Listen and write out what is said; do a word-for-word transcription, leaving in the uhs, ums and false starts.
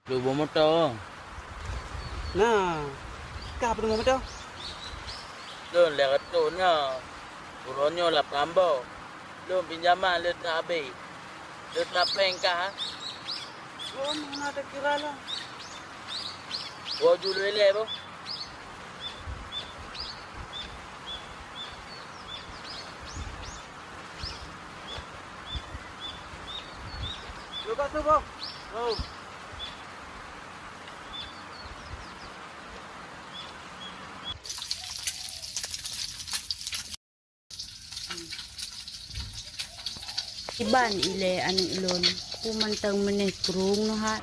Lu boh moto. Nah, kah peurumoh moto? Lôn lhèe reutôh na. Uroe nyoe lapan boh. Lôn pinjaman lé teuk habéh. Lôn tapéng kah, ha? Lôn hana takira lôn. Woe ju lôn ilèe boh. Lôn bak su boh. Oh. Kiban ilèe aneuk lôn, peue mantong meuneh krueng neuh that.